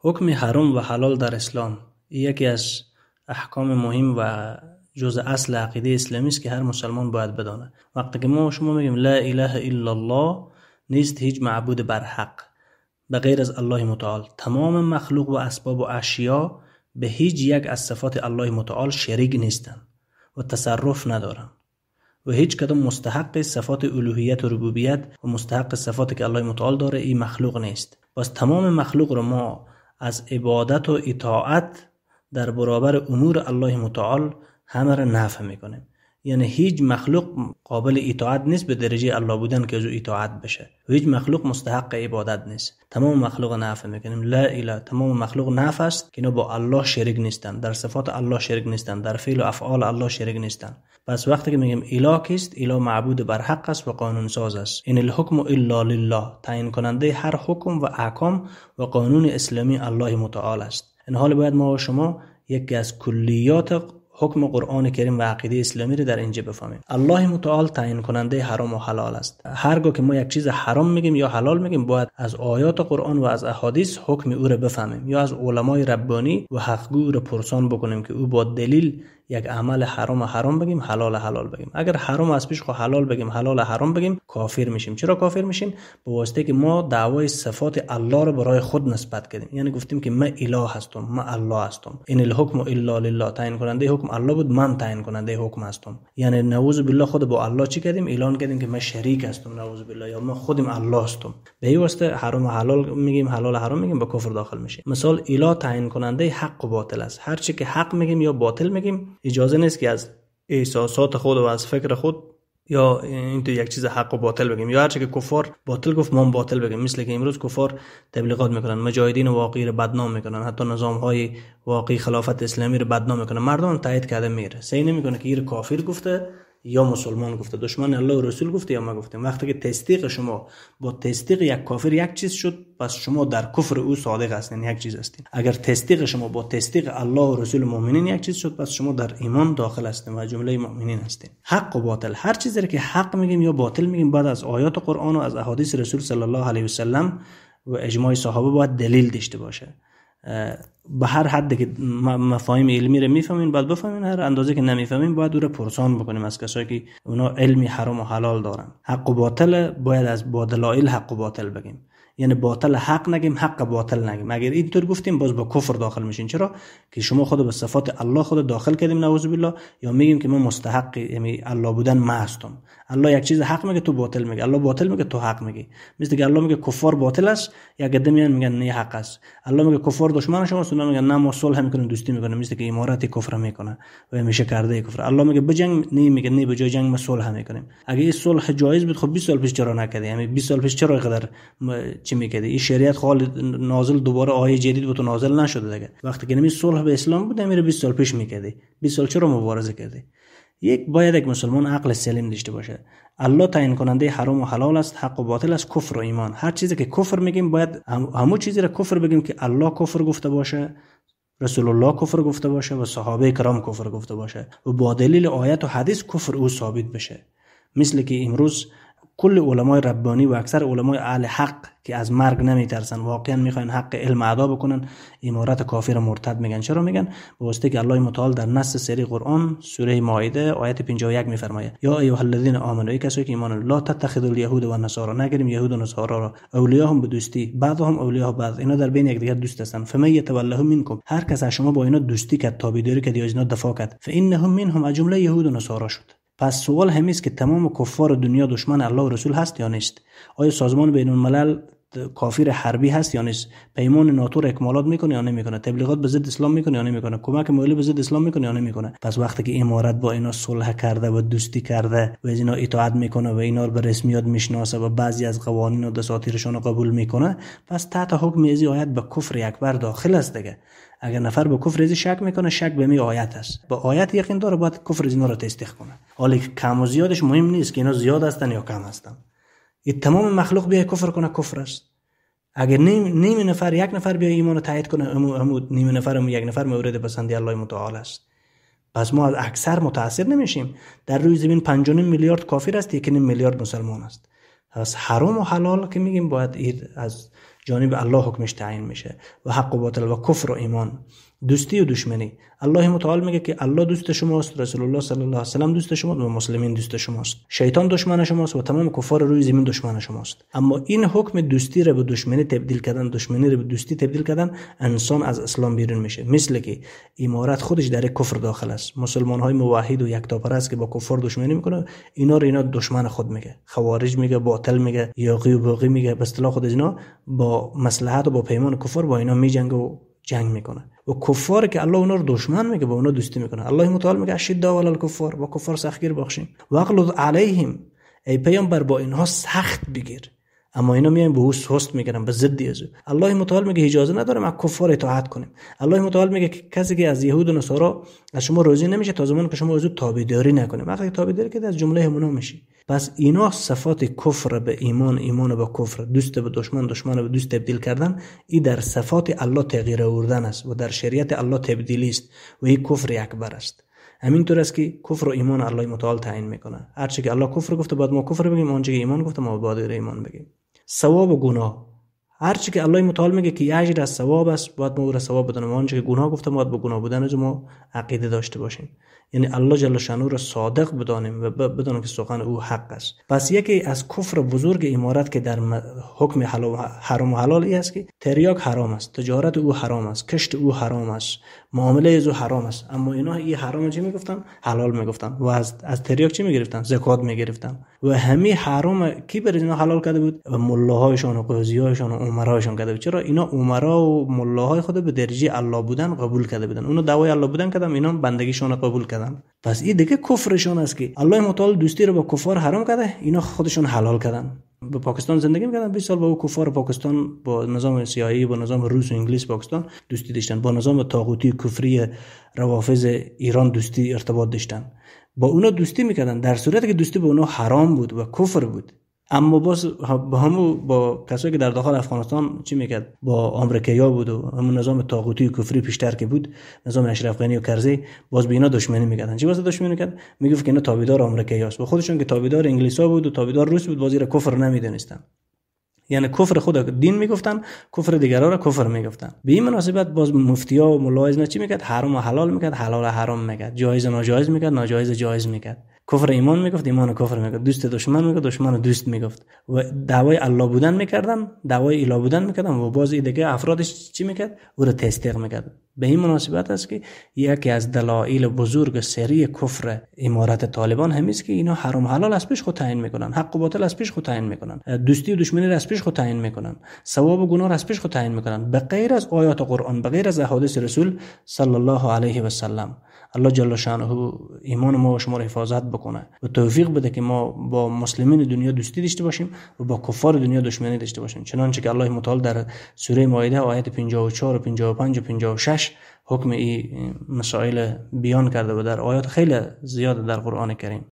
حکم حرام و حلال در اسلام یکی از احکام مهم و جزء اصل عقیده اسلامی است که هر مسلمان باید بدانه. وقتی که ما شما میگیم لا اله الا الله، نیست هیچ معبود بر حق به غیر از الله متعال. تمام مخلوق و اسباب و اشیا به هیچ یک از صفات الله متعال شریک نیستند و تصرف ندارند و هیچ کدام مستحق صفات الوهیت و ربوبیت و مستحق صفاتی که الله متعال داره این مخلوق نیست. پس تمام مخلوق رو ما از عبادت و اطاعت در برابر امور الله متعال همه را نفی میکنیم. یعنی هیچ مخلوق قابل اطاعت نیست به درجه الله بودن که از او اطاعت بشه و هیچ مخلوق مستحق عبادت نیست. تمام مخلوق نفی میکنیم. لا اله، تمام مخلوق نفی است که اینا با الله شریک نیستن، در صفات الله شریک نیستن، در فعل و افعال الله شریک نیستن. پس وقتی که میگیم اله کیست؟ اله معبود بر حق است و قانون ساز است. ان الحکم الا لله، تعیین کننده هر حکم و احکام و قانون اسلامی الله متعال است. این حال باید ما و شما یکی از کلیات حکم قرآن کریم و عقیده اسلامی رو در اینجا بفهمیم. الله متعال تعیین کننده حرام و حلال است. هرگاه که ما یک چیز حرام میگیم یا حلال میگیم، باید از آیات قرآن و از احادیث حکم او رو بفهمیم یا از علمای ربانی و حقگو او رو پرسان بکنیم که او با دلیل یک عمل حرام حرام بگیم، حلال حلال بگیم. اگر حرام از پیش خو حلال بگیم، حلال حرام بگیم، کافر میشیم. چرا کافر میشیم؟ به واسطه که ما دعوای صفات الله رو برای خود نسبت کردیم. یعنی گفتیم که من اله هستم، من الله هستم. ان الحکم الا لله، تعیین کننده حکم الله بود، من تعیین کننده حکم هستم. یعنی نعوذ بالله خود با الله چی کردیم؟ اعلان کردیم که من شریک هستم، نعوذ بالله، یا من خودم الله هستم. به این واسطه حرام حلال میگیم، حلال حرام میگیم، به کفر داخل میشیم. مثال اله تعیین کننده حق و باطل است. هر چی که حق میگیم یا باطل میگیم، اجازه نیست که از احساسات خود و از فکر خود یا این تو یک چیز حق و باطل بگیم، یا هر چی که کفار باطل گفت ما باطل بگیم. مثل که امروز کفار تبلیغات میکنن، مجاهدین واقعی رو بدنام میکنن، حتی نظام های واقعی خلافت اسلامی رو بدنام میکنن، مردم تایید کرده میره، صحیح نمیکنه که این کافر گفته یا مسلمان گفته، دشمن الله و رسول گفته یا ما گفتیم. وقتی که تصدیق شما با تصدیق یک کافر یک چیز شد، پس شما در کفر او صادق هستین، یک چیز هستین. اگر تصدیق شما با تصدیق الله و رسول مؤمنین یک چیز شد، پس شما در ایمان داخل هستین و جمله مؤمنین هستین. حق و باطل، هر چیزی که حق میگیم یا باطل میگیم، بعد از آیات قرآن و از احادیث رسول صلی الله علیه و سلم و اجماع صحابه باید دلیل داشته باشه. به هر حد که مفاهیم علمی رو میفهمین باید بفهمین، هر اندازه که نمیفهمین باید او رو پرسان بکنیم از کسایی که اونا علمی حرام و حلال دارن. حق و باطل باید از با دلایل حق و باطل بگیم، یعنی باطل حق نگیم، حق باطل نگیم. اگر اینطور گفتیم باز با کفر داخل میشین. چرا که شما خود به صفات الله خود داخل کردیم، نعوذ بالله، یا میگیم که من مستحق یعنی الله بودن ما هستم. الله یک چیز حق میگه تو باطل میگی، الله باطل میگه تو حق میگی. مثل که الله میگه کفار باطل است، یک عده میان میگن نه حق است. الله میگه کفار دشمن شماست، اونا میگن نه ما صلح میکنیم دوستی میکنیم. مثل که امارت کفر میکنه و همیشه کرده کفر. الله میگه بجنگ، نه میگه نه به جای جنگ ما صلح میکنیم. اگه این صلح جایز بود خب 20 سال پیش چرا نکردی؟ یعنی 20 سال پیش چرا اینقدر چی میکردی؟ این شریعت خال نازل دوباره آیه جدید بود نازل نشده دیگه. وقتی که نمی صلح به اسلام بود میره 20 سال پیش میکردی. 20 سال چرا مبارزه کردی؟ یک باید یک مسلمان عقل سلیم داشته باشه. الله تعیین کننده حرام و حلال است، حق و باطل است، کفر و ایمان. هر چیزی که کفر میگیم باید همون چیزی را کفر بگیم که الله کفر گفته باشه، رسول الله کفر گفته باشه و صحابه کرام کفر گفته باشه و با دلیل آیت و حدیث کفر او ثابت بشه. مثل که امروز کل علمای ربانی و اکثر علمای اهل حق که از مرگ نمیترسن، واقعا میخواین حق علم ادا بکنن، امارت کافر مرتد میگن. چرا میگن؟ به واسطه که الله متعال در نص سری قرآن سوره مائده آیت 51 میفرماید یا ایها الذین آمنوا، ای کسایی که ایمان، لا تتخذوا الیهود و النصارى، نگیریم یهود و نصارا را اولیاءهم به دوستی، بعضهم اولیاء بعض، اینا در بین یکدیگر دوست هستن. فمن یتولهم منکم، هر کس از شما با اینا دوستی کرد، تابعداری کرد یا از اینا دفاع کرد، فانهم منهم، از جمله یهود و نصارا شد. پس سوال همیست که تمام کفار دنیا دشمن الله و رسول هست یا نیست؟ آیا سازمان بین الملل کافر حربی هست یا نیست؟ پیمان ناتو را اکمالات میکنه یا نمیکنه؟ تبلیغات به ضد اسلام میکنه یا نمیکنه؟ کمک مالی به ضد اسلام میکنه یا نمیکنه؟ پس وقتی که امارت با اینا صلح کرده و دوستی کرده و از اینا اطاعت میکنه و اینا رو به رسمیت میشناسه و بعضی از قوانین و دساتیرشون رو قبول میکنه، پس تحت حکم ازی آیت به کفر اکبر داخل است دیگه. اگر نفر به کفر ازی شک میکنه، شک به می آیت است، با آیت یقین داره، باید کفر از اینا رو تصدیق کنه. حالا کم و زیادش مهم نیست که اینا زیاد هستن یا کم هستن. این تمام مخلوق بیای کفر کنه کفر است. اگر نیم نفر یک نفر بیای ایمان رو تایید کنه، همو نیم نفر هم یک نفر مورد پسندی الله متعال است. پس ما از اکثر متاثر نمیشیم. در روی زمین 5.5 میلیارد کافر است، 1.5 میلیارد مسلمان است. پس حرام و حلال که میگیم باید از جانب الله حکمش تعیین میشه و حق و باطل و کفر و ایمان، دوستی و دشمنی. الله متعال میگه که الله دوست شماست، رسول الله صلی الله علیه و سلم دوست شماست و مسلمین دوست شماست، شیطان دشمن شماست و تمام کفار روی زمین دشمن شماست. اما این حکم دوستی را به دشمنی تبدیل کردن، دشمنی را به دوستی تبدیل کردن، انسان از اسلام بیرون میشه. مثل که امارت خودش در کفر داخل است. مسلمان های موحد و یکتاپرست که با کفار دشمنی میکنه، اینا رو اینا دشمن خود میگه، خوارج میگه، باطل میگه، یاغی و باغی میگه. به اصطلاح خود اینا با مصلحت و با پیمان کفار با اینا میجنگه و جنگ میکنه. و کفار که الله اونا رو دشمن میگه، با اونا دوستی میکنه. الله متعال میگه اشداء علی الکفار، با کفار سختگیر باشین. واغلظ علیهم، ای پیامبر با اینها سخت بگیر. اما اینا میان به او سست میگیرن، به ضد از او. الله متعال میگه اجازه ندارم از کفار اطاعت کنیم. الله متعال میگه که کسی که از یهود و نصارا از شما راضی نمیشه تا زمانی که شما از او تابعداری نکنیم. وقتی تابعداری که از جمله همونا میشی. پس اینا صفات کفر به ایمان، ایمان به کفر، دوست به دشمن، دشمن به دوست تبدیل کردن، این در صفات الله تغییر آوردن است و در شریعت الله تبدیلی است و این کفر اکبر است. همینطور است که کفر و ایمان الله متعال تعیین میکنه. هرچی که الله کفر گفته باید ما کفر بگیم، آنچه که ایمان گفته ما باید ایمان بگیم. ثواب و گناه، هرچی که الله متعال میگه که اجر از ثواب است باید ما او را ثواب بدونیم، آنچه که گناه گفته باید به گناه بودن از ما عقیده داشته باشیم. یعنی الله جل شانه را صادق بدانیم و بدانیم که سخن او حق است. پس یکی از کفر بزرگ امارت که در حکم حرام و حلال ای است که تریاک حرام است، تجارت او حرام است، کشت او حرام است، معامله از او حرام است. اما اینا این حرام چی میگفتن؟ حلال میگفتن. و از تریاک چی میگرفتن؟ زکات میگرفتن. و همه حرام کی بر اینا حلال کرده بود؟ و ملاهایشان و قاضیایشان و عمرایشان کرده بود. چرا اینا عمرا و ملاهای خود به درجه الله بودن قبول کرده بودن؟ اونو دعوای الله بودن کردن، اینا بندگیشون قبول کردن. پس این دیگه کفرشون است که الله متعال دوستی رو با کفار حرام کرده، اینا خودشون حلال کردن. به پاکستان زندگی میکردن، 20 سال با او کفار پاکستان، با نظام سیاهی، با نظام روس و انگلیس پاکستان دوستی داشتن، با نظام طاغوتی کفری روافض ایران دوستی ارتباط داشتن، با اونا دوستی میکردن، در صورتی که دوستی با اونا حرام بود و کفر بود. اما باز با همو با کسایی که در داخل افغانستان چی میکرد، با آمریکایا بود و همون نظام طاغوتی کفری پیشتر که بود، نظام اشرف غنی و کرزی، باز به اینا دشمنی میکردن. چی واسه دشمنی میکرد؟ میگفت که اینا تابعدار آمریکایاست و خودشون که تابعدار انگلیسا بود و تابعدار روس بود، باز اینا کفر نمیدونستن. یعنی کفر خود دین میگفتن، کفر دیگران را کفر میگفتن. به این مناسبت باز مفتیا و ملاها اینا چی میکرد؟ حرام و حلال میکرد، حلال و حرام میکرد، جایز و ناجایز میکرد، ناجایز جایز میکرد. کفر ایمان میگفت، ایمان کفر میگفت، دوست دشمن میگفت، دشمن دوست میگفت. و دعوای الله بودن میکردن، دعوای اله بودن میکردن و باز دیگه افرادش چی میکرد؟ او را تصدیق میکرد. به این مناسبت است که یکی از دلایل بزرگ سری کفر امارت طالبان همیست که اینا حرام حلال از پیش خود تعیین میکنن، حق و باطل از پیش خود تعیین میکنن، دوستی و دشمنی را از پیش خود تعیین میکنن، ثواب و گناه را از پیش خود تعیین میکنن، به غیر از آیات قرآن، به غیر از احادیث رسول صلی الله علیه و سلم. الله جل شانه ایمان ما و شما را حفاظت بکنه و توفیق بده که ما با مسلمین دنیا دوستی داشته باشیم و با کفار دنیا دشمنی داشته باشیم، چنانچه که الله متعال در سوره مائده آیت 54 و 55 و 56 حکم این مسائل بیان کرده و در آیات خیلی زیاد در قرآن کریم.